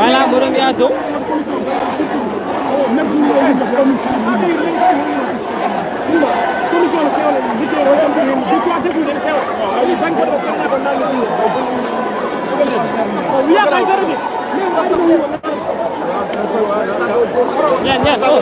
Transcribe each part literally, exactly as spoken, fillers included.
Ala mboɗo mbiya dow. Yen, yen, oh.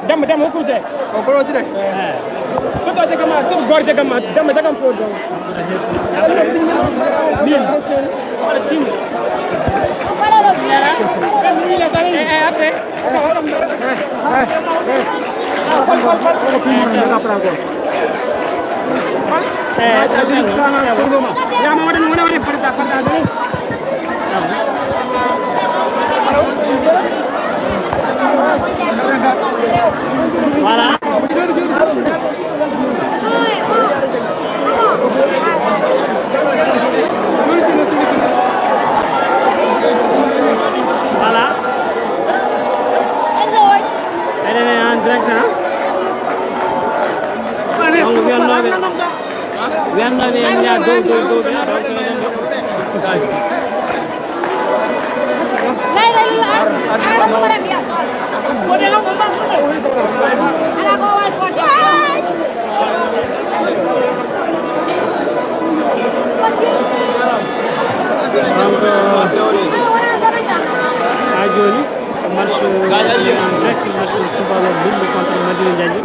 Demba, Demba, hokku se. O goro direct. Foto jagama, foto gor jagama, Demba jagam foto. Ala signé mo, madame. Min. Ala signé. Voilà le signé. Eh, eh, après. Eh, eh, eh. Voilà. Voilà. Eɗen e en direct, hein? Donc, wiyannooɓe, wiyannooɓe en ñaa dow, dow, dow, ɓe, donc, eɗen ɗo. Donc, euh, ha jooni, match, euh, en direct, match Soubalo Boulle contre Madina Diallo.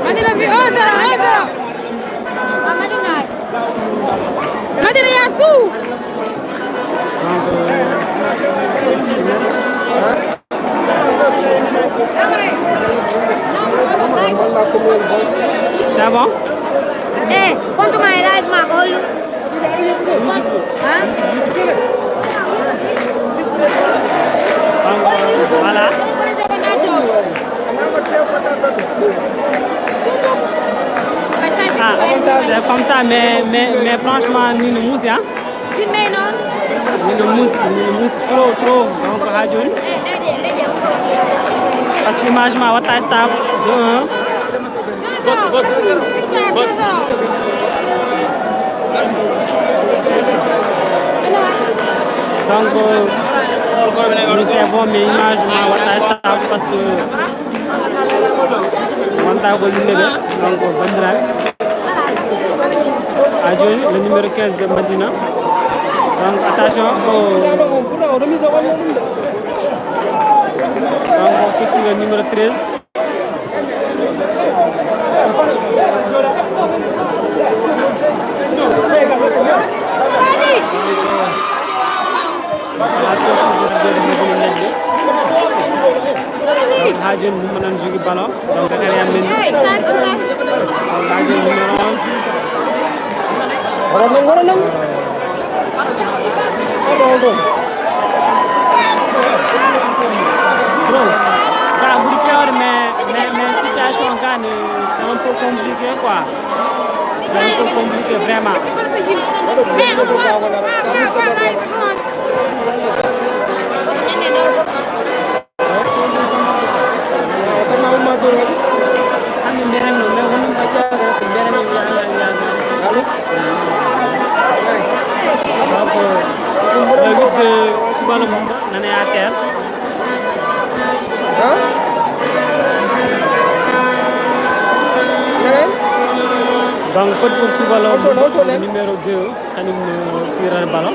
Madina bi un zéro, un zéro. Madina, il y a tout. Donc, euh, c'est bon? Eh, compte ma e live ma ko hollu? Con-, hein? Donc, voilà. Ah, c'est comme ça, mais, mais, mais franchement, ni no muusi, hein? Filmé non? Ni no muusi, ni no muusi trop, trop. Donc, ha jooni. Parce que image ma watta stable de un. Donc, euh, c'est bon, mais image ma watta stable parce que wonta ko yimɓe ɓe, donc, banndiraaɓe. Ha jooni, le numéro quinze de Madina. Donc, attention, oh. Donc, totti le numéro treize. Parce que la sortie de Madina Ladde. Donc, ha jooni, ɗum nan jogi ballon. Donc, Zakaria Mendy. Donc, ha jooni, numéro onze. Wara nang, wara nang. Bros, ga ɓuri fewde, mais, mais, mais situation ga ni, c'est un peu compliqué, quoi. C'est un peu compliqué, vraiment. Donc, le huit de Soubalo Boulle, nane à terre. Donc, faute pour Soubalo Boulle, numéro deux, kañum, euh, tireur ballon.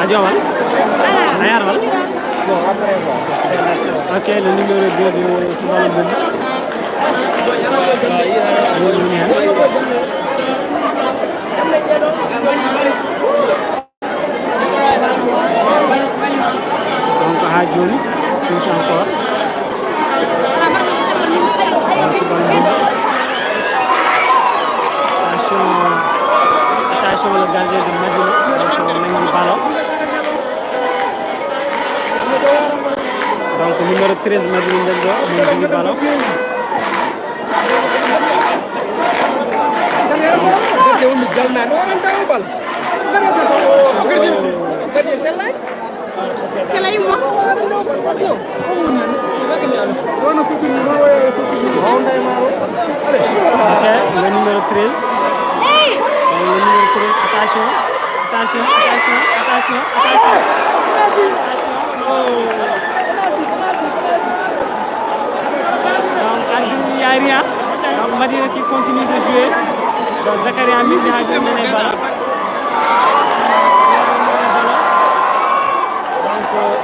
A joowal? A yaar wal? Ok, le numéro deux de Soubala Mboup. Woni hen. Donc, ha joni, touche encore. Attention, attention, le gardien de Madina. Attention, nangi ballon. Donc, numéro treize, Madina Ndiaye, mo jogui ballon. Gerte wonde jalnaɗo, waɗanta o bal. Gerte sellay. Kala yumma. Ok, le numéro treize. Hey! Le numéro treize, attention, attention, attention, attention, attention. Attention. Oh. Donc, arbitre, il y a rien. Donc, Madina qui continue de jouer. Donc, Zakaria Mendy a gagné le ballon. Donc, euh,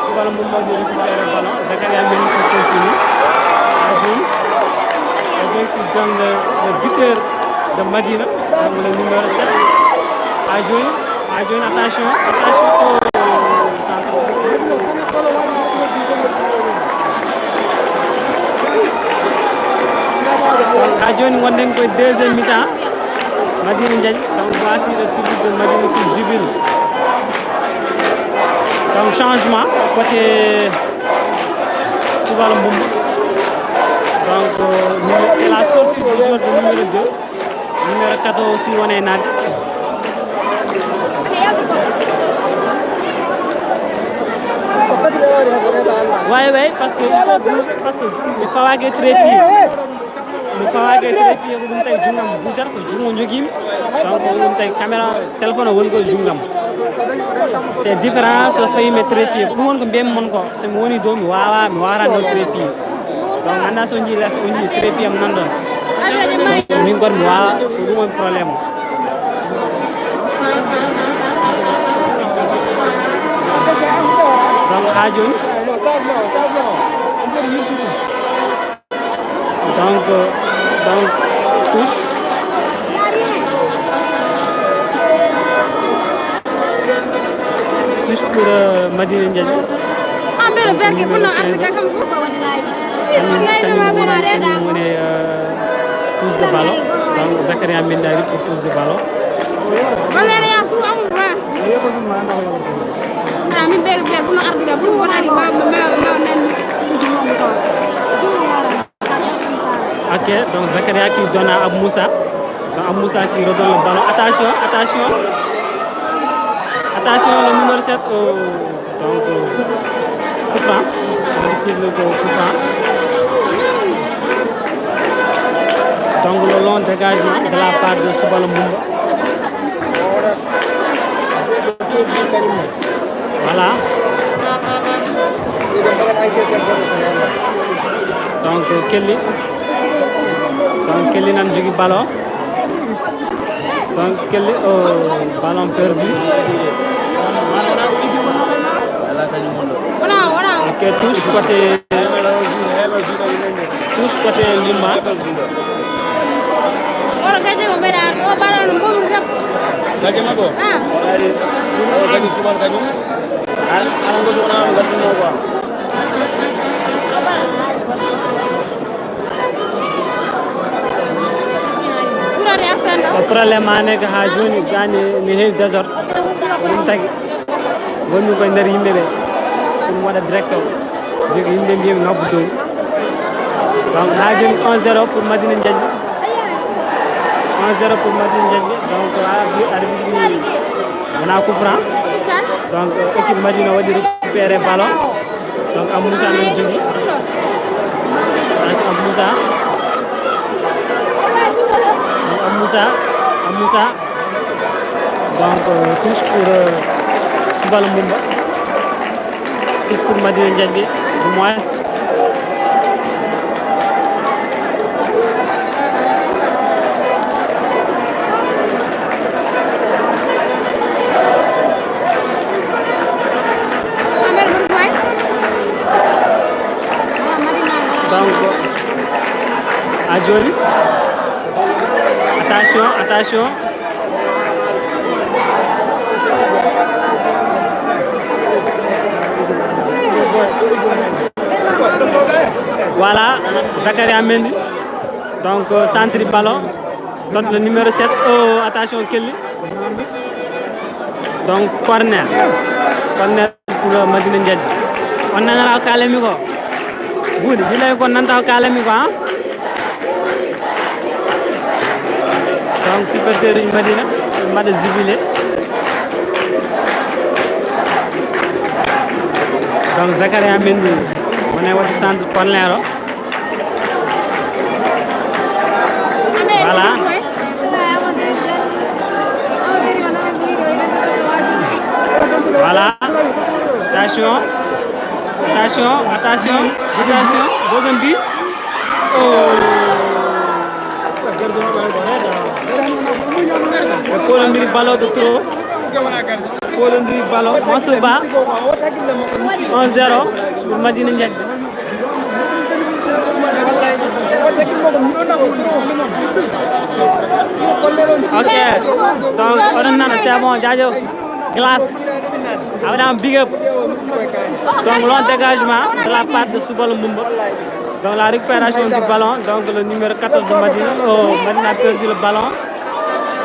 Soubala Mboup a récupéré le ballon. Zakaria Mendy qui continue. Adjoint, Adjoint qui donne le, le buteur de Madina. Donc, le numéro sept. Adjoint. Ah, joni, attention, attention. Oh, centre. Ah, joni, gonɗen koye deuxième mi-temps. Madina Ndiaye, donc voici le public de Madina qui jubile. Donc, changement côté Soubala Mboup. Donc, euh, c'est la sortie du joueur de numéro deux. Numéro quatorze aussi, on est là. Ouais, ouais, parce que il faut bouger, parce que il faut avoir des trépieds. Il faut avoir des trépieds, ko ɗum tawi junngam bujar, ko junngo jogimi. Donc, ko ɗum tawi caméra, téléphone o woni ko e junngam. C'est différent so fawii e trépied. Ko ɗum woni ko mbiymi mon ko, so mi woni dow, mi waawaa, mi waawata ɗon trépied. Donc, anndaa so on njii les, on njii trépied am nan ɗon. Min goto mi waawaa, ko ɗum woni problème o. Donc, haa jooni. Donc, donc, touche. Touche pour, euh, Madina Ndiaye. Ah, mais le verre qui est pour nous, arbitre, comme vous. Kañum, kañum wonani, kañum woni, euh, touche de ballon. Donc, Zakaria Mendy pour touche de ballon. Valère, il y a tout en moi. Ah, min ɓeɗo ɓe kono ardiga pour wonani ma ma ma nan. Ok, donc Zakaria qui donne à Abou Moussa. Donc Abou Moussa qui redonne le ballon. Attention, attention. Attention, le numéro sept. Oh, donc, euh, coup franc. Arbitre siffle ko coup franc. Donc, le long dégagement de la part de Soubala Mboup. Voilà. Donc, Kelly. Donc, Kelly nan jogi ballon. Donc, Kelly, oh, ballon perdu. Ok, touche côté, touche côté Limma. Oɗo gardien mo mbeɗa arde, o ballon no mbomi rap. Gardien makko? Ah. O ari, o gardien cuɓal kañum. Ara, ara ngol wona no gardien mo quoi. Ɓurani artande. O problème ane ko ha joni gani ne heewi désordre. Ɗum tagi. Wonmi koye nder yimɓe ɓe. Ɗum waɗa direct o. Jogi yimɓe mbiyaɓe ngabbu dow. Donc, ha joni un zéro pour Madina Ndiaye. Un zéro pour Madina Ndiaye. Donc, arbitre, arbitre wi wona coup franc. Donc, équipe Madina waɗi Récupérer ballon. Donc, Abou Moussa noon jogii. Attention, Abou Moussa. Donc, Abou Moussa. Abou Moussa. Donc, euh, touche pour, euh, Soubal Mboumba. Touche pour Madina Ndiaye, du moins. Donc, a jooni. Attention, attention. Voilà, Zakaria Mendy. Donc, euh, centre ballon. Donc, le numéro sept. Oh, attention, Kelly. Donc, corner. Corner pour, euh, Madina Ndiaye. On nanata ko kaalami ko. Buuɗi, billahi ko nanta ko kaalami ko, ha? Donc, supporter uji Madina, mbaɗa jubilé. Donc, Zakaria Mendy, woni waɗi centre corner o. Voilà. Voilà. Attention. Attention, attention, attention. Deuxième but. Oh. Ɓe koolondiri ballon de trop. Koolondiri ballon. Mansour Ba. Un zéro pour Madina Ndiaye. Ok. Donc, oɗon nana, c'est bon, jaajëf. Glace. A waɗaama big up. Donc, long dégagement de la part de Soubal Mboumba. Donc, la récupération du ballon. Donc, le numéro quatorze de Madina. Oh, Madina a perdu le ballon.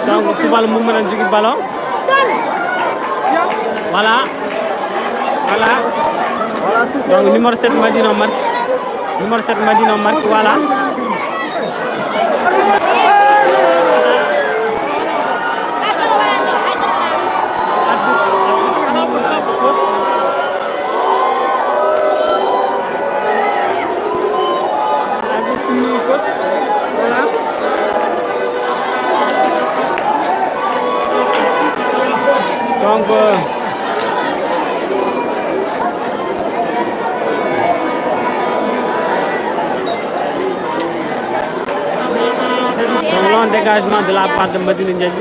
Donc, Soubal Mboumba na jogii ballon. Voilà. Voilà. Donc, numéro sept Madina o marque. Numéro sept Madina o marque, voilà. Arbitre simni foot. Voilà. Donc, euh, donc, long dégagement de la part de Madina Ndiaye.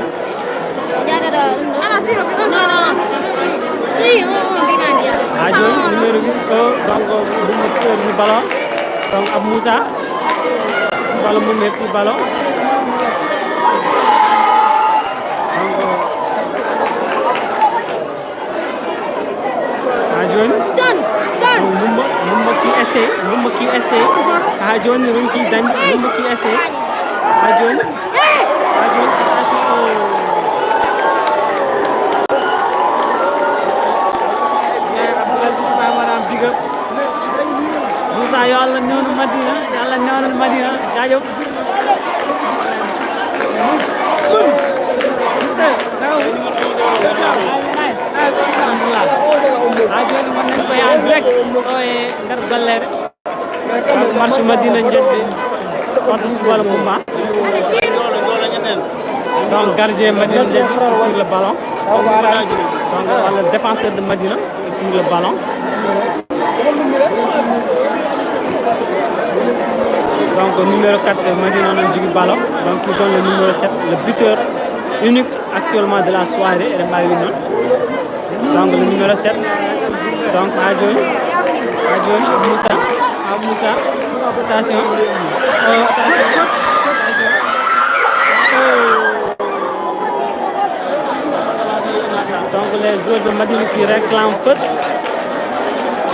Ha jooni, numéro huit o, donc, ɗum ko perdu ballon. Donc, Abou Moussa. Ballon mum heɓti ballon. Donc, ha jooni. Don, don. Mumba, Mumba ki essai, Mumba ki essai. Ha jooni ronki dañde, Mumba ki essai. Ha jooni. Ha jooni, attention. Oh. Yeah, Abdoul Aziz Ba, maanaam big up. Moussa, yo Allah newnu Madina, yo Allah newnu Madina. Jaajëf. Mister, naka mu? Alhamdulillah. Ha jooni, won nañ ko en direct ɗo e nder gollere. Donc, match Madina Ndiaye contre Soubal Mboumba. Donc, gardien Madina Ndiaye qui tire le ballon. Donc, wala défenseur de Madina qui tire le ballon. Donc, numéro quatre, Madina, on a du ballon. Donc, il donne le numéro sept, le buteur unique actuellement de la soirée, eɗen mbaawi wiide noon. Donc, le numéro sept. Donc, ha jooni, ha jooni, Abou Moussa, Abou Moussa, attention. Oh, attention, attention. Oh. Donc, les joueurs de Madina qui réclament faute,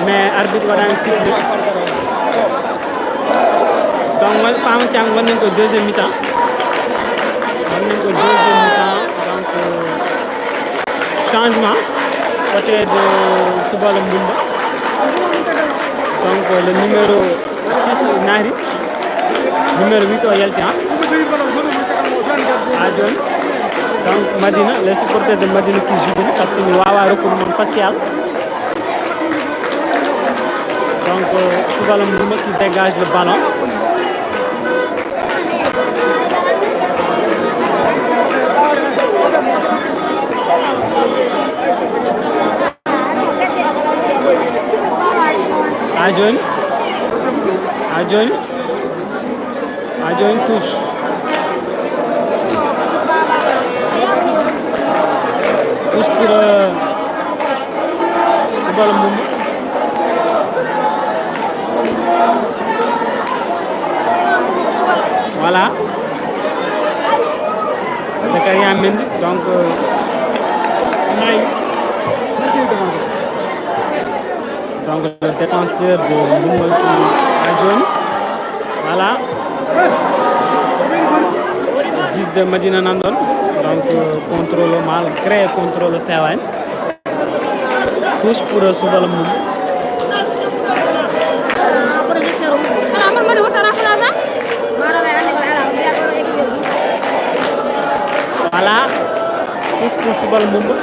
mais arbitre waɗaani sifflet. Donc, won, Fama Thiam, won nañ ko deuxième mi-temps. Won nañ ko deuxième mi-temps. Donc, euh, changement côté de Soubal Mboumba. Donc, le numéro six naati, numéro huit o yalti, hein. Ha jooni. Donc, Madina, les supporters de Madina qui jubilent parce que mi waawaa reconnaître mon facial. Donc, euh, Soubala Mboumba qui dégage le ballon. Ha jooni. Ha jooni. Ha jooni touche. Touche pour, euh, Soubala Mboumba. Voilà. Zakaria Mendy, donc, euh, donc le défenseur de Mboumba qui a jooni. Voilà. Dix de Madina nan ɗon. Donc, euh, contrôle mal, créé contrôle fewani. Touche pour, euh, Soubala Mboumba. Voilà. Touche pour Soubala Mboumba.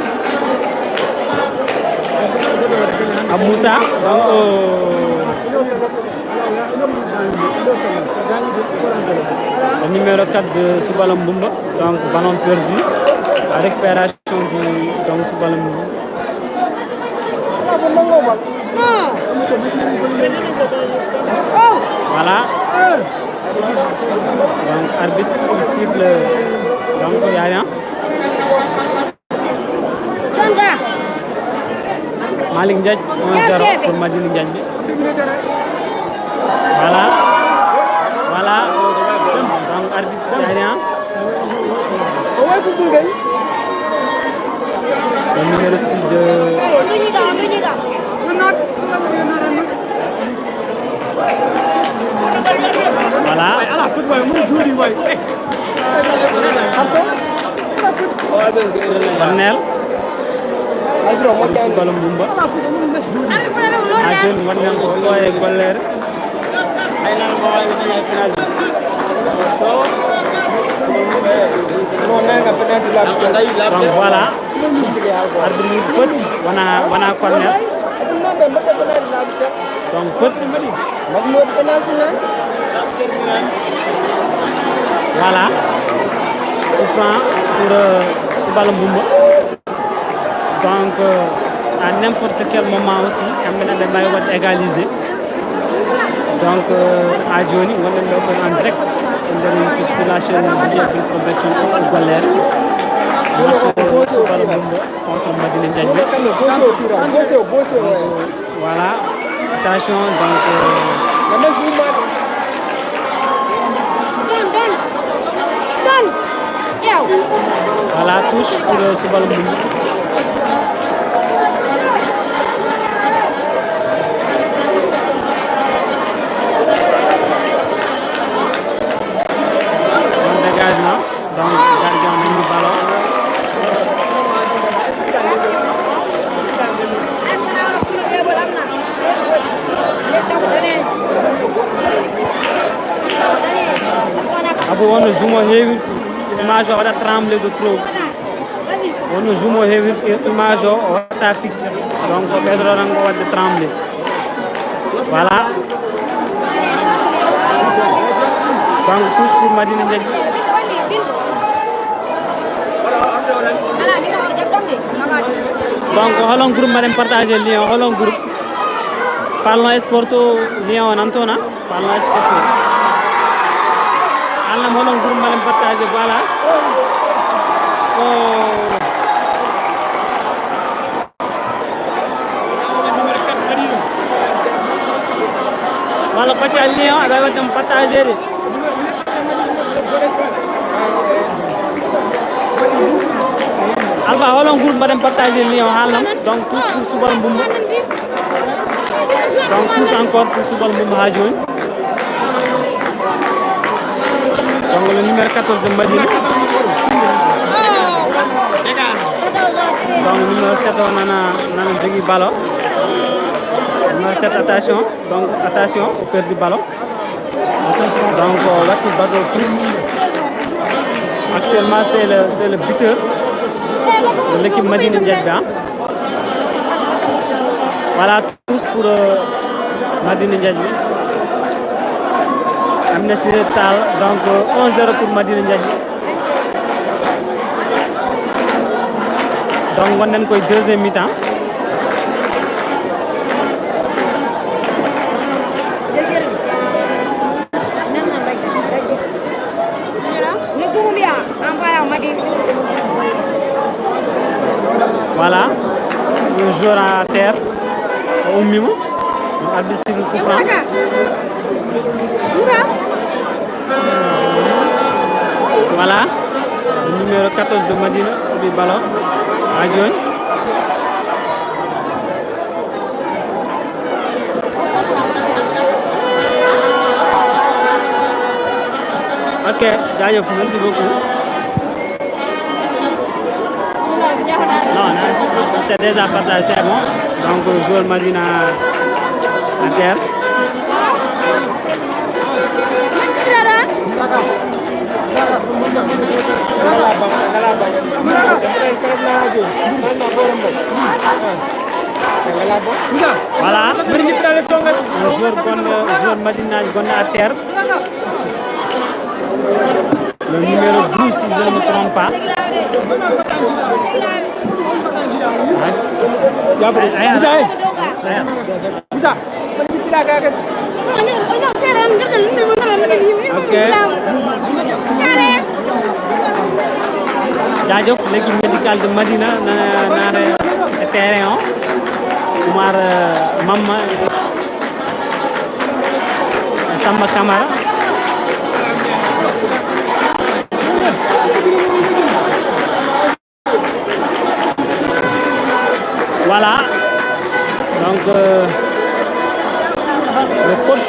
Abou Moussa, donc, euh, le numéro quatre de Soubala Mboumba, donc ballon perdu. La récupération du, donc, Soubala Mboumba. Voilà. Donc, arbitre, il siffle. Donc, il y a rien. Malick Ndiaye, un zéro pour Madina Ndiaye. Voilà. Voilà. Donc, arbitre, il y a rien. Le numéro six de Voilà. Corner. Soubala Mboumba. Ha jooni, corner ko ɗo e gollere. Donc, voilà. Arbitre wi foti, wona, wona corner. Donc, foti. Voilà. Coup franc pour, euh, Soubala Mboumba. Donc, euh, à n'importe quel moment aussi, kamɓe ne ɓe mbawi waɗde égaliser. Donc, euh, ha jooni, gonɗen ɗo ko en direct e nder YouTube sur la chaîne Didier Bill Production e gollere. Match Soubala Mboumba contre Madina Ndiaye. Voilà. Attention, donc, euh, voilà, touche pour, euh, Soubala Mboumba. Un dégagement. Donc, gardien nangi ballon. Abou, wonno jumeau heewi image o waɗa tremble de trop. Wonno jumeau heewi image o, o waɗa fixe. Donc, ɓeydoto tan ko waɗde tremble. Voilà. Donc, touche pour Madina Ndiaye. Donc, holon groupe mbaɗen partagé lien, holon groupe. Parlons Sport o, lien o nan toon, a? Parlons Sport o. Alnam holon groupe mbaɗen partagé, voilà. Oh. Walla koccal lien o, aɗa wawi waɗde mo partagé de. Alpha, holon groupe mbaɗen partagé lien o, haalnam. Donc, tous pour Soubala Mboumba. Donc, tous encore pour Soubala Mboumba ha jooni. Donc, le numéro quatorze de Madina. Donc, numéro sept o nana, nana jogui ballon. Numéro sept, attention. Donc, attention, o perdi ballon. Donc, euh, Watkins Bago plus. Actuellement, c'est le, c'est le buteur de l'équipe Madina Ndiaye, hein. Voilà, tous pour, euh, Madina Ndiaye. Amnesty Tall, donc un zéro pour Madina Ndiaye. Donc, on est en deuxième mi-temps. Voilà, un joueur à terre. O ummiima. Arbitre siffle coup franc. Voilà. Le numéro quatorze de Madina, Obi Ballon. Haa jooni. Ok, jaajëf, merci beaucoup. Non, non, c'est déjà partagé, c'est bon. Donc, joueur Madina à terre. Voilà. Un joueur gonɗo, joueur Madina gonɗo à terre. Le numéro douze, si je ne me trompe pas. Nice. Aya, aya. Aya. Moussa, on jippira ka kadi. Ok. Jaajëf, l'équipe médicale de Madina, na, naata e terrain o. Oumar, euh, Mamma, Samba Camara. Voilà. Donc, euh, le coach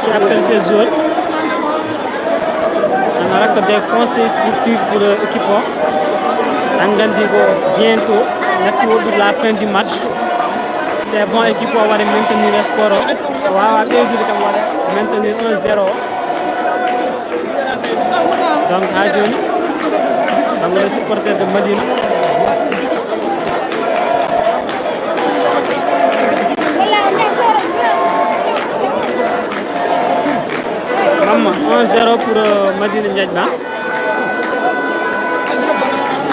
qui appelle ses joueurs. On aura que des conseils structure pour, euh, équipe o. En gandi ko bientôt, natti woɗɗude la fin du match. C'est bon, équipe o waɗa maintenir score o. Wawa ɓeydude kam waɗa maintenir un zéro. Donc, haa jooni, donc, les supporters de Madina. Mamma, un zéro pour, euh, Madina Ndiaye Ba.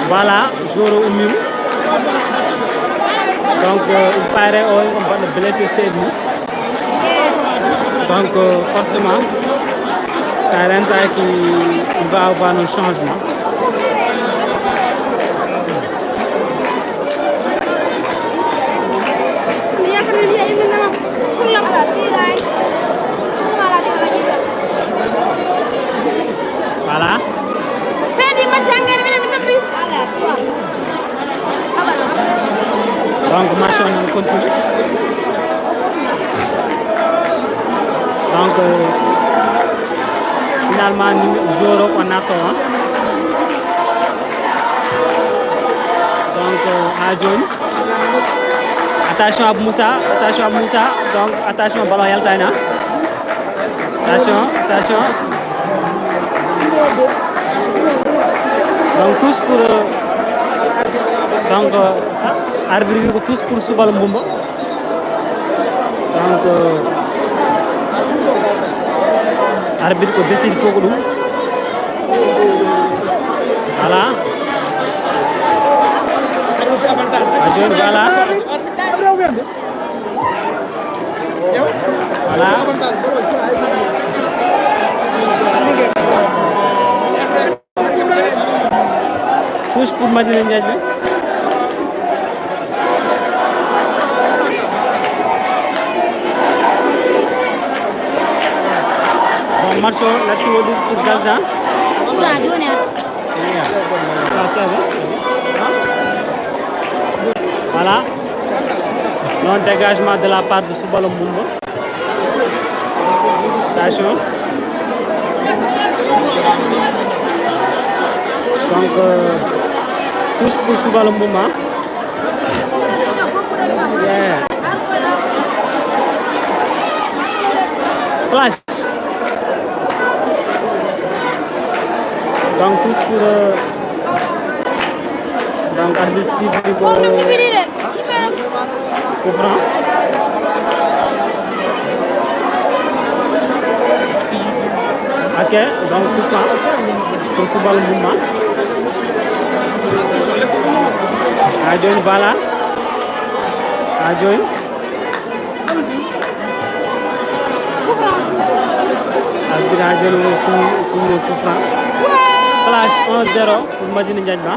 Voilà, joueur o ummiima. Donc, euh, il paraît, o, on va le blessé, c'est lui. Donc, euh, forcément, ça rend pas qu'il va avoir un changement. Voilà. Donc, match on continue. Donc, euh, finalement, numé-, joueur o ko natto, hein. Donc, euh, haa jooni. Attention Abou Moussa, attention Abou Moussa. Donc, attention, ballon yaltaani, hein. Attention, attention. Donc, tous pour, euh, donc, euh, arbitre wi ko tous pour Soubalo Mboumba. Donc, euh, arbitre ko décide fof ko ɗum. Voilà. A jooni, voilà. Voilà. Touche pour Madina Ndiaye. Bon, match o natti woɗɗude pour Gaza. Ɓura jooni arti. Ah, ça va. Voilà. Non, dégagement de la part de Soubalo Mboumba. Attention. Donc, euh, touche pour Soubalo Mboumba. Yeah. Flash. Donc, tous pour, euh, donc, arbitre siffle ko coup franc. Ok, donc coup franc pour Soubal Mboumba. Ha jooni, voilà. Ha jooni. Arbitre ha jooni o signi, signi coup franc. Clash un zéro pour Madina Ndiaye Ba.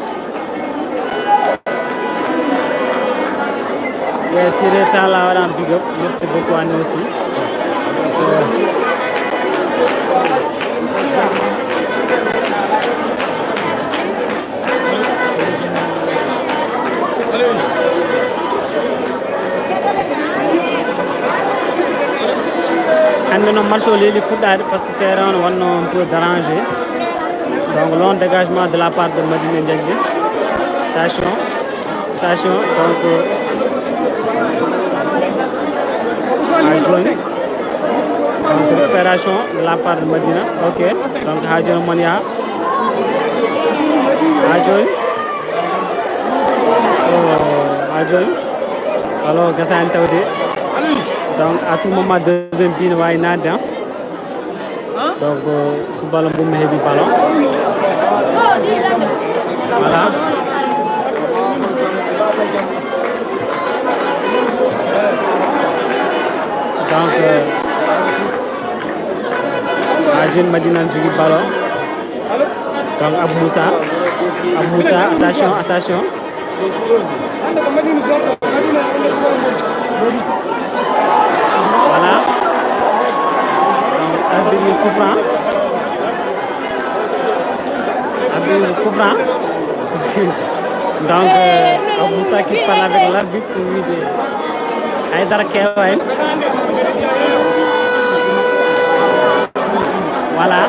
Yes, Siré Talla, voilà, big up. Merci beaucoup à nous aussi. Euh, Hannde noon match o leeli fuɗɗaade parce que terrain on wonno un peu dérangé. Donc long dégagement de la part de Madina Ndiaye. Attention, attention, donc euh, ha jooni. Donc récupération de la part de Madina. Ok, donc ha jooni mon yaha. Ha jooni. Oh, ha jooni. Alors, gasaani tawde. Donc, à tout moment, deuxième but ne waawi naatde, hein. Donc, euh, Soubal Mboumba heɓi ballon. Voilà. Donc, euh, ha jooni Madina ne jogii ballon. Donc, Abou Moussa. Abou Moussa, attention, attention. Voilà. Donc, arbitre coup franc. Arbitre coup franc. Donc, euh, Abou Moussa qui parle avec l'arbitre pour lui dire. Haydara keewa heen. Voilà.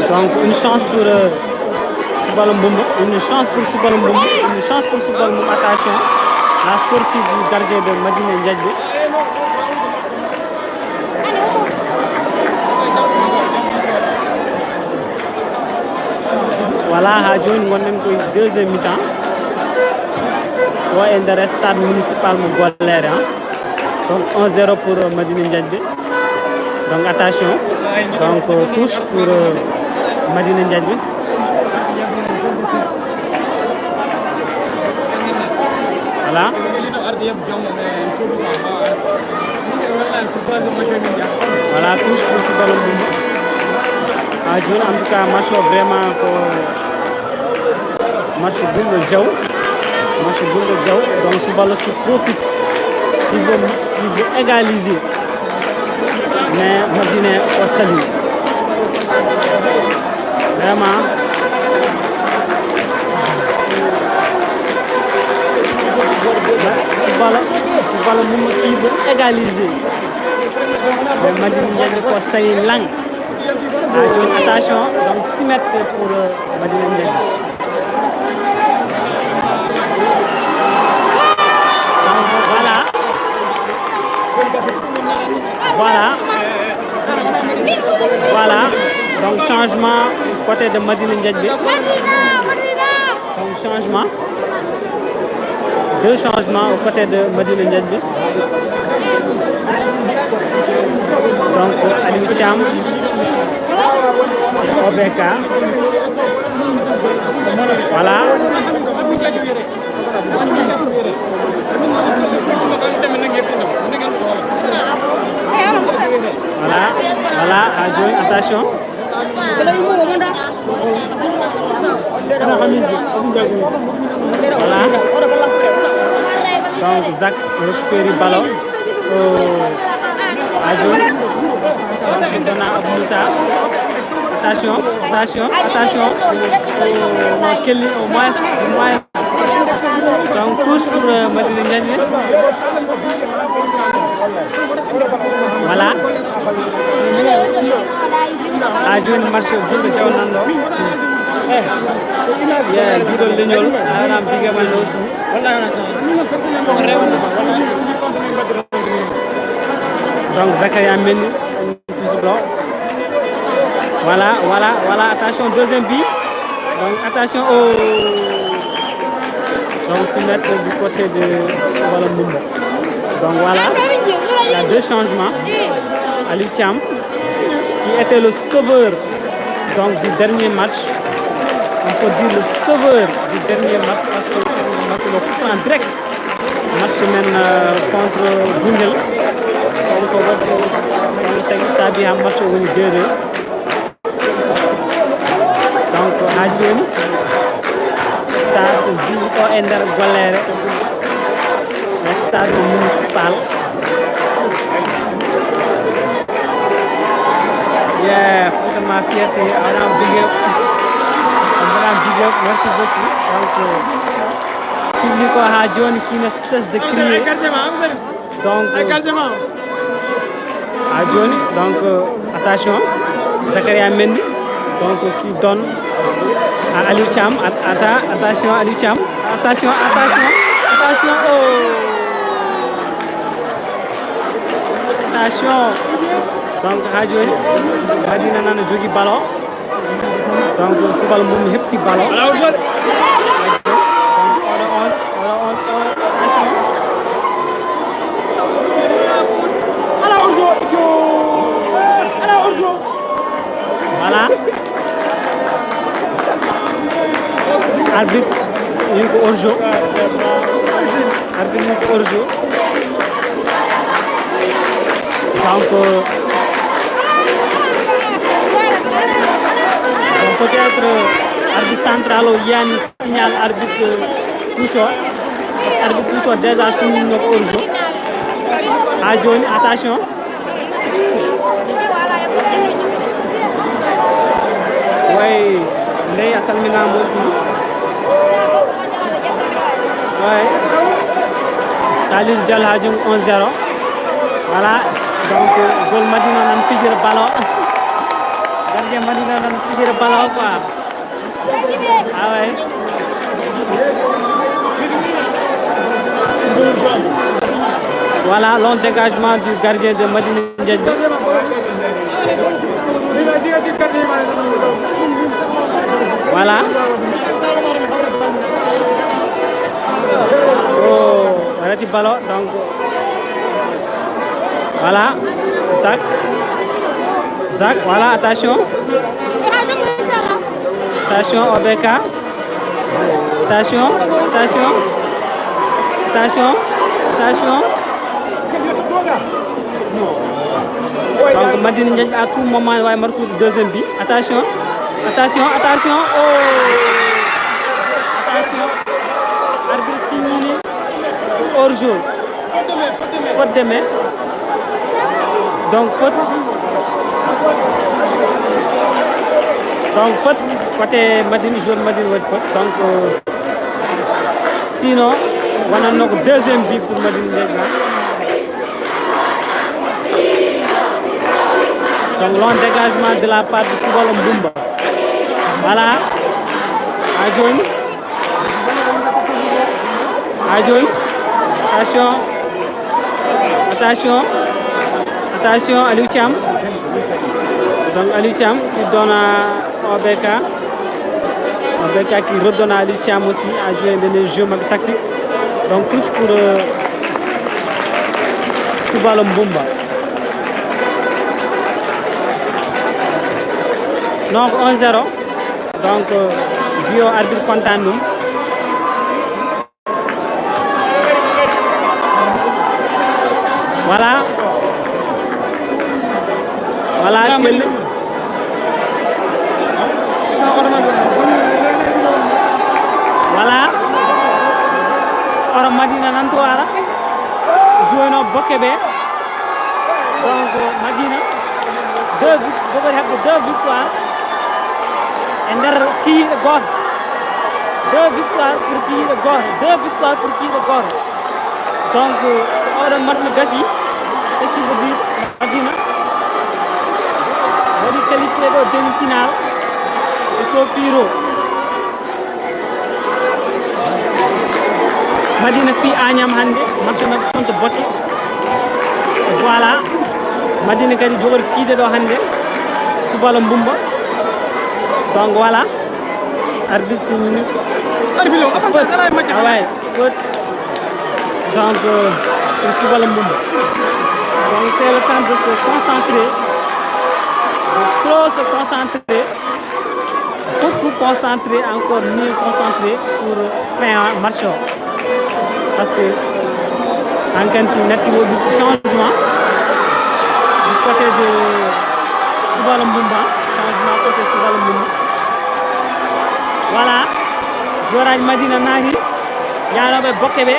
Donc, une chance pour euh, Soubal Mboumba. Une chance pour Soubal Mboumba. Une chance pour Soubal Mboumba. Attention. La sortie du gardien de Madina Ndiaye. Voilà, ha jooni ngonɗen koye deuxième mi-temps. O e nder stade municipal mo Golleere, hein. Donc un zéro pour euh, Madina Ndiaye. Donc attention. Donc euh, touche pour euh, Madina Ndiaye. Voilà. Voilà, touche pour Soubal Mboumba. Ha jooni, en tout cas, match o vraiment ko match gulɗo jaw. Match gulɗo jaw. Donc, Soubal qui profite. Il veut, il veut égaliser. Mais Madina o sali. Vraiment. Soubal, Soubal Mboumba qui veut égaliser. Mais Madina Ndiaye ko sali lang. Ha jooni, attention, donc six mètres pour euh, Madina Ndiaye. Donc, voilà. Voilà. Voilà. Donc changement côté de Madina Ndiaye. Donc changement. Deux changements au côté de Madina Ndiaye. Donc Aliou Thiam, O B K. Voilà. Voilà, voilà, ha jooni, attention. Voilà. Donc, Zak récupère le ballon. Oh, ha jooni. Donc, il donne à Abou Moussa. Attention, attention, attention. Oh, non, Kelly, au moins, au moins. Donc, touche pour euh, Madina Ndiaye. Voilà. Ha jooni match gulɗo jaw nanɗo. Eh, yeah, guiɗol leñol. Aram bigama aussi. Donc, Zakaria Mendy. Touche blanc. Voilà, voilà, voilà. Attention, deuxième but. Donc, attention. Oh. Donc, se mettre du côté de Soubal Mboumba. Donc, voilà. Il y a deux changements. Ali Thiam. qui était le sauveur, donc, du dernier match. On peut dire le sauveur du dernier match parce que le match, le coup franc direct. Match men, euh, contre Gungel. Donc, on va dire, ça a match au deux deux. Donc, ha jooni, ça se joue ɗo e nder Gollere, e stade municipal. Yeah, Fouta ma fierté, on a big up. On a big up, merci beaucoup. Donc, euh, public o ha jooni qui ne cesse de crier. Donc, à jooni, donc, euh, attention, Zakaria Mendy, donc, qui donne à Aliou Thiam. At-, atta-, attention, Aliou Thiam. Attention, attention, attention, oh. Attention. Donc, ha jooni, Madina nana jogi ballon. Donc, Subal Mbum heɓti ballon. Donc, oɗo onze, oɗo onze, oɗo, attention. Voilà. Arbitre, il y a hors-jeu. Arbitre, il y a hors-jeu. Donc, euh, donc peut-être, euh, arbitre central o yiyani signal arbitre touche o. Parce que arbitre touche o déjà signal hors-jeu. Ha jooni, attention. Way, ndey a salminaama aussi. Way. Kalidou Diallo ha jooni un zéro. Voilà. Donc, gol Madina nan fijira ballon. Gardien Madina nan fijira ballon quoi. Ah ouais. Voilà, long dégagement du gardien de Madina Ndiaye. Voilà. Oh, rati ballon, donc, voilà. Zak. Zak, voilà, attention. Attention, O B K. Attention, attention. Attention, attention. Donc, Madina Ndiaye, à tout moment, ouais, marque le deuxième but. Attention, attention, attention. Oh! Attention. Arbitre signini hors-jeu. Faute de main. Donc, faute. Donc, faute côté Madina, joueur Madina waɗi faute. Donc, euh, sinon, wonanno ko deuxième but pour Madina Ndiaye. Donc, long dégagement de la part de Subalo Mbumba. Voilà. Ha jooni. Ha jooni. Attention. Attention. Attention, Aliou Thiam. Donc, Aliou Thiam qui donne à O B K. O B K qui redonne à Aliou Thiam aussi. Ha jooni, ɓe ne jeu maɓɓe tactique. Donc, touche pour, euh, Subalo Mbumba. Donc, un zéro. Donc, euh, bio arbitre kontaan ɗum. Voilà. Voilà, kel. Voilà. Ora Madina nan to ara. Joué no bokke ɓe. Donc, Madina, deux vic-, jogori heɓde deux victoires e nder kihiiɗe gooto. Deux victoires pour kihiiɗe gooto. Deux victoires pour kihiiɗe gooto. Donc, so oɗon match gasi, ce qui veut dire Madina waɗi qualifié ɗo demi-finale e to fiiro. Madina fi Agnam hannde, match maɓɓe toon to Bokke. Voilà. Madina kadi jogori fiide ɗo hannde. Subalo Mbumba. Donc voilà. Arbitre signini. Arbitre o, faute. Ah ouais, faute. Donc, euh, pour Subalo Mbumba. Donc c'est le temps de se concentrer. trop se concentrer, beaucoup concentré, encore mieux concentré pour fin match o. Parce que hankanti natti woodi changement du côté de Soubalo Mbumba. Changement côté Soubalo Mbumba. Voilà. Joueur aji Madina naati. Jaanooɓe bokke ɓe.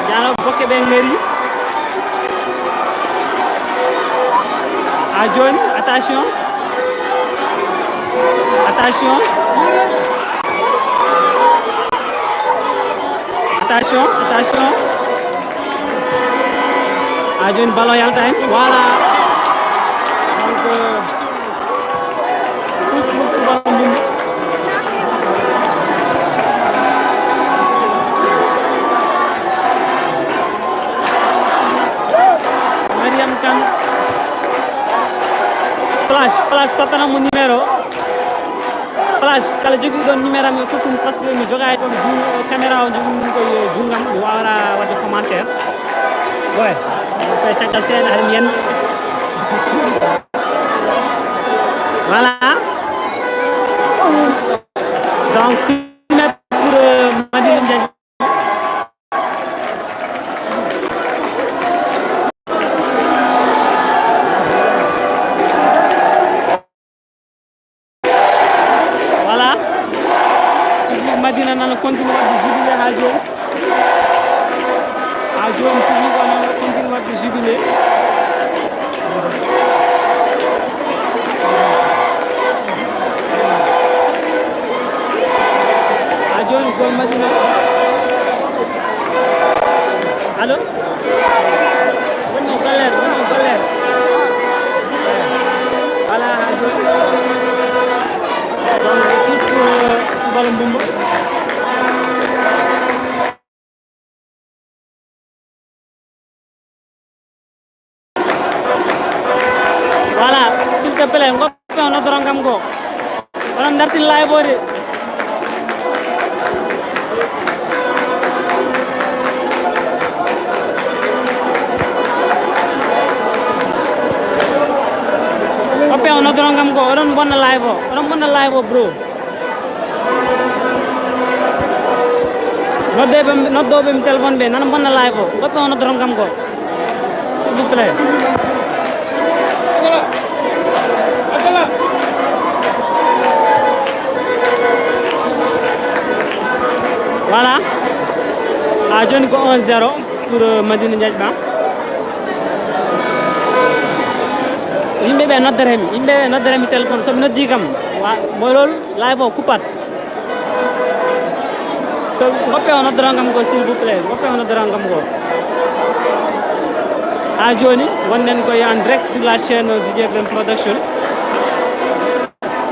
Jaanooɓe bokke ɓe ngari. Ha jooni, attention. Attention. Attention, attention. Ha jooni ballon yalta hen. Voilà. Donc, euh, tous pour Soubalo Mbumba. Mariam Kane. Flash, flash, tottanam mo numéro. Flash, kala jogiiɗo numéro am, yo tottum, parce que mi jogaani toon jun-, caméra o jogi ɗum ko e junngam, mi waawra waɗde commentaire. Ouais, ko e caggal seeɗa, haɗa mi yandi. Voilà. Donc, six mètres pour, euh, Madina Ndiaye. Voilà. Public Madina nana continue waɗde jubilé ha jooni. Ha jooni public o nana continue waɗde jubilé. Ha jooni gol Madina. Allo? Wonno gollere, wonno gollere. Voilà, ha jooni. Donc, tous pour, euh, Soubalo Mbumba. Voilà, s'il te plaît, ngoppe on noddoron kam ko. Onon dartin live o de. Ngoppe on noddoron kam ko. Oɗon bonna live o. Oɗon bonna live o, bro. Noddeeɓe, noddooɓe mi téléphone ɓe, nana bonna live o. Ngoppe on noddoron kam ko. S'il vous plaît. Voilà. Ha jooni ko un zéro pour, euh, Madina Ndiaye Ba. Yimɓe ɓe noddata mi, yimɓe ɓe noddata mi téléphone. So ɓe noddi kam, wa-, mo loolu live o kuppat. So, ngoppe on noddoron kam ko, s'il vous plaît. Ngoppe on noddoron kam ko. Ha jooni, wonɗen ko en direct sur la chaîne D J Ibrahim Production.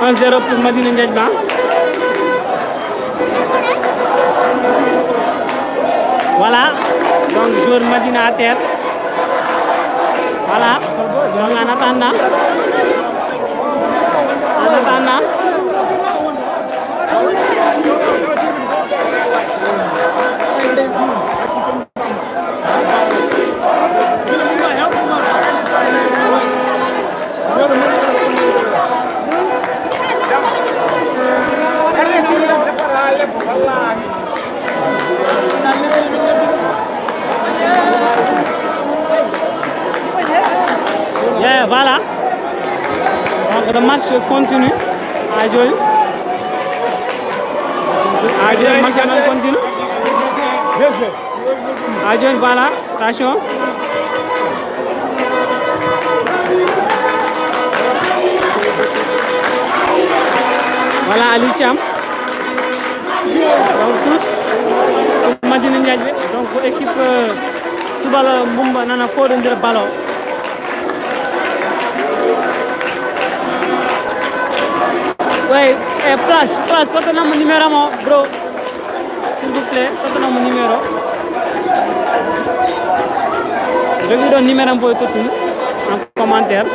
Un zéro pour Madina Ndiaye Ba. Voilà. Donc, joueur Madina à terre. Voilà. Donc, en attendant. En attendant. Yeah, voilà. Donc, le match continue. Ha jooni. Ha jooni, match on continue. Ha jooni, voilà, attention. Voilà, Aliou Thiam. Donc, tous, Madina Ndiaye, donc, équipe, euh, Soubalo Mbumba nana fooɗondira ballon. Oui, eh, flash, flash, tottanam mo numéro mo, bro. S'il vous plaît, tottanam mo numéro. Jogiiɗo numéro am fof tottum en commentaire.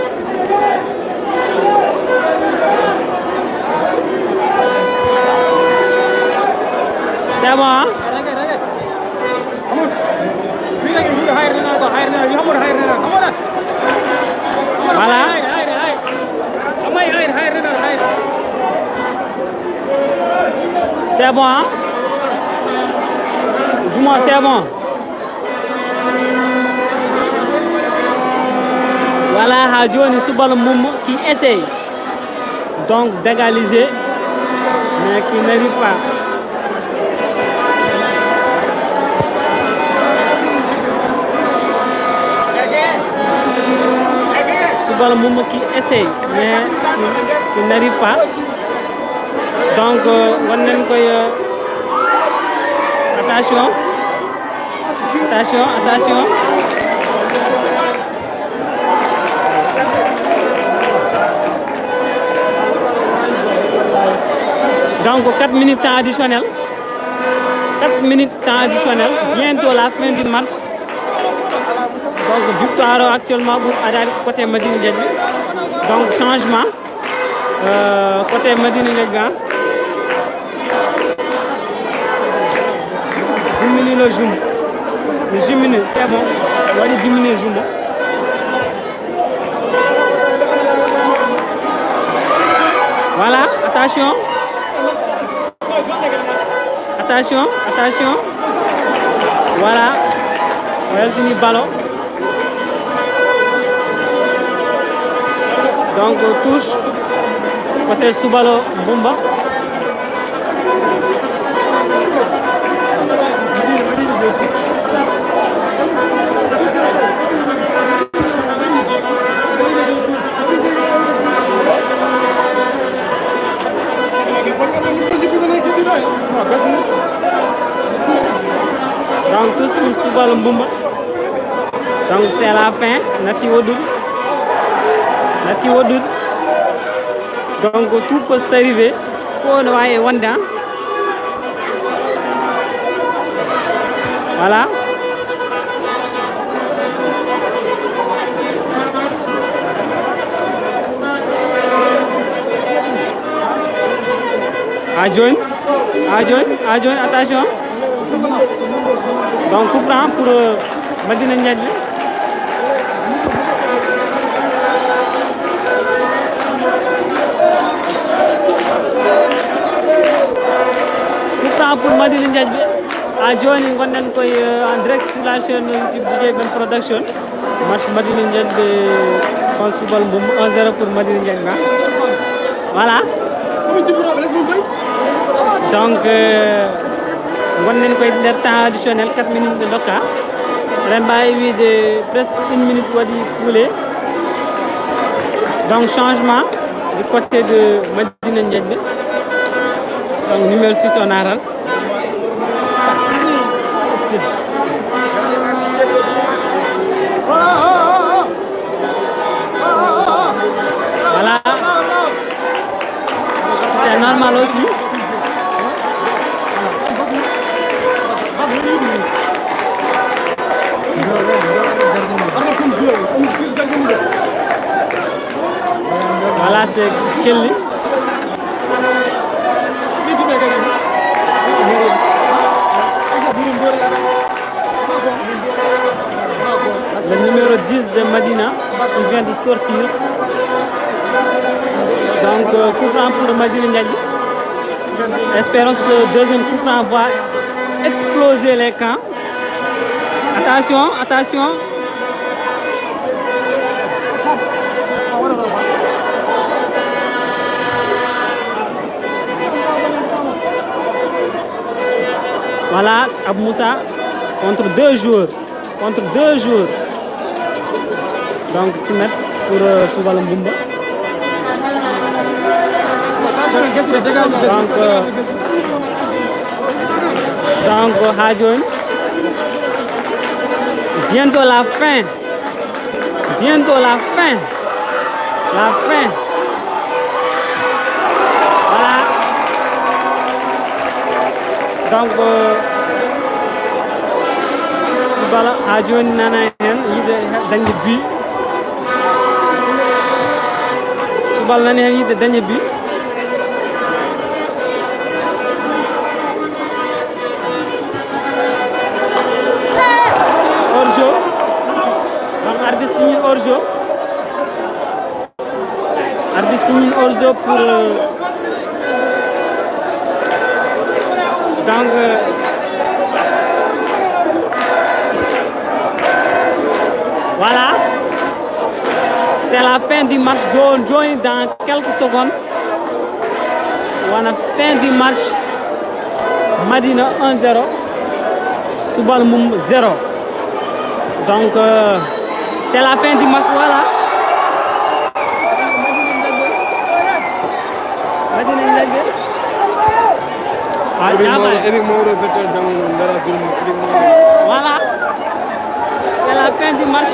C'est bon, hein? Voilà. C'est bon, hein? Dis-moi, c'est bon. Voilà, ha joni Soubalo Mbumba qui essaye donc d'égaliser, mais qui n'arrive pas. Soubalo Mbumba qui essaye, mais qui, qui n'arrive pas. Donc, euh, wonnen koye, euh, attention, attention, attention. Donc, quatre minutes temps additionnel. Quatre minutes temps additionnel. Bientôt la fin du match. Donc, victoire actuellement pour Adal côté Madina Ndiaye. Donc, changement. Euh, côté Madina Ndiaye, hein. Diminue le zoom. Le zoom, c'est bon. On va diminuer le zoom. Voilà, attention. Attention, attention. Voilà. O yaltini ballon. Donc, touche. Côté Soubalo Mbumba. Donc, tous pour Soubalo Mbumba. Donc, c'est la fin. Natti woɗɗude. Natti woɗɗude. Donc, tout peut s'arriver. Ko no wawi wonde, hein? Voilà. Ha joni, ha joni, ha joni, attention. Donc, coup franc pour, euh, Madina Ndiaye. Coup franc pour Madina Ndiaye. Ha joni gonɗen koye, euh, en direct sur la chaîne YouTube D J Ben Production. Match Madina Ndiaye contre Soubalo Mbumba, un zéro pour Madina Ndiaye. Voilà. Donc, euh, gonɗen koye nder temps additionnel, quatre minutes de ndokka. Eɗen mbawi wiide presque une minute waɗi coulé. Donc, changement du côté de Madina Ndiaye. Donc, numéro six o natal. Voilà. C'est normal aussi. Voilà, c'est Kelly. Le numéro dix de Madina, il vient de sortir. Donc, euh, coup franc pour Madina Ndiaye. Espérons ce deuxième coup franc va exploser les camps. Attention, attention. Voilà, Abou Moussa contre deux joueurs. Contre deux joueurs. Donc, six mètres pour, euh, Soubalo Mbumba. Donc, euh, donc, ha joni, bientôt la fin. Bientôt la fin. La fin. Voilà. Donc, euh, Soubalo ha joni nana hen yiɗe dañde but. Soubalo nani hen yiɗe dañde but. Hors-jeu. Donc, arbitre signifie hors-jeu. Arbitre signifie hors-jeu pour, euh, Donc, euh, voilà. C'est la fin du match. Jooni, jooni, dans quelques secondes. Wona fin du match. Madina un zéro. Subal Mum zéro. Donc, euh, c'est la fin du match. Voilà. Madina Ndiaye. Ah, Eric Mauro, Eric Mauro, Vettel, Dangu, Ndara, Film, Eric Mauro. Voilà. C'est la fin du match.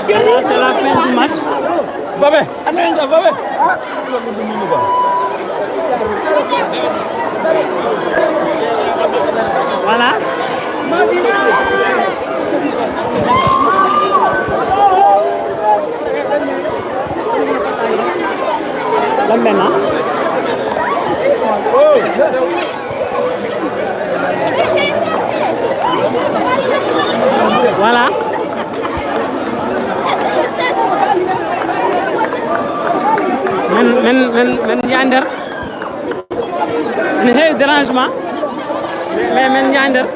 Voilà, c'est la fin du match. Babe, anenga, babe. Voilà. Lamɓe ma. Voilà. Men, men, men, men njaha nder. Ene heewi dérangement, mais, mais men njaha nder.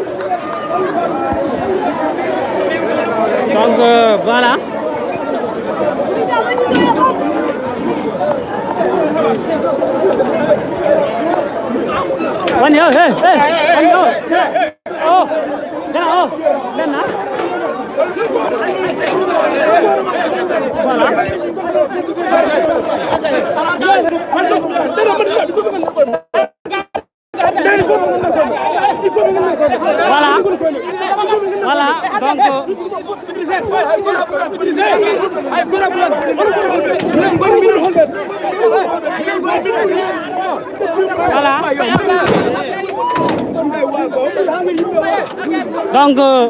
Donc, euh, voilà. Woni, oh, hey, hey, woni, oh, hey. Oh, dana, oh, dana. Voilà. Voilà. Voilà. Donc, voilà. Donc, euh,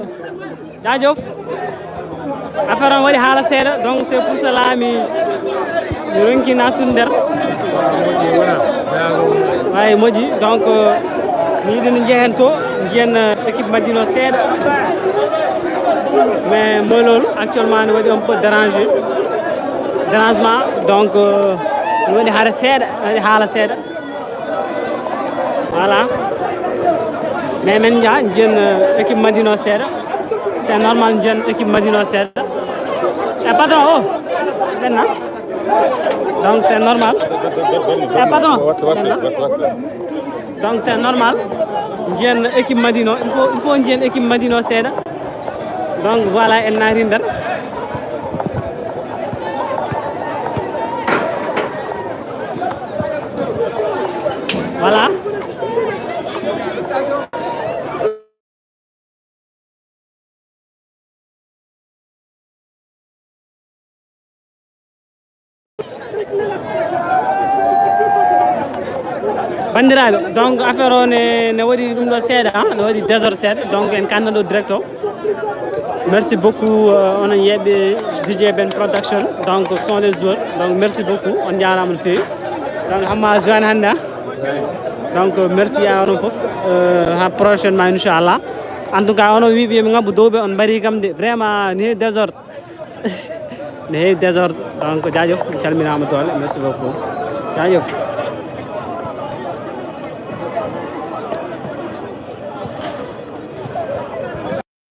jaajëf. Affaire on waɗi haala seeɗa, donc c'est pour cela mi, mi ronki nattude nder. Way moƴƴi, donc, euh, mi yiɗi no njehen to, njiyen, euh, équipe Madina o seeɗa. Mais mboy loolu, actuellement, ne waɗi un peu dérangé, dérangement, donc, euh, mi waɗi haala seeɗa, waɗi haala seeɗa. Voilà. Mais men nja, njiyen, euh, équipe Madina o seeɗa. C'est normal, njiyen équipe Madina o seeɗa. Eh, patron, oh, maintenant. Donc, c'est normal. Eh, patron, maintenant. Donc, c'est normal. Njiyen équipe Madina o, il faut, il faut njiyen équipe Madina o seeɗa. Donc, voilà, en naati nder. Voilà. Banndiraaɓe, donc affaire o ne, ne waɗi ɗum ɗo seeɗa, hein, ne waɗi désordre seeɗa, donc en kanna ɗo direct o. Merci beaucoup, euh, onon yeeɓe D J Ben Production, donc sont les joueurs, donc merci beaucoup, on njaaraama no feewi. Donc hamma joine hannde, hein. Donc merci à onon fof, euh, ha prochainement inchallah. En tout cas onon wiiɓe yomi ngabbu dowɓe, on mbari kam de, vraiment ni désordre. Ne heewi désordre, donc jaajëf, on calminaama doole, merci beaucoup, jaajëf.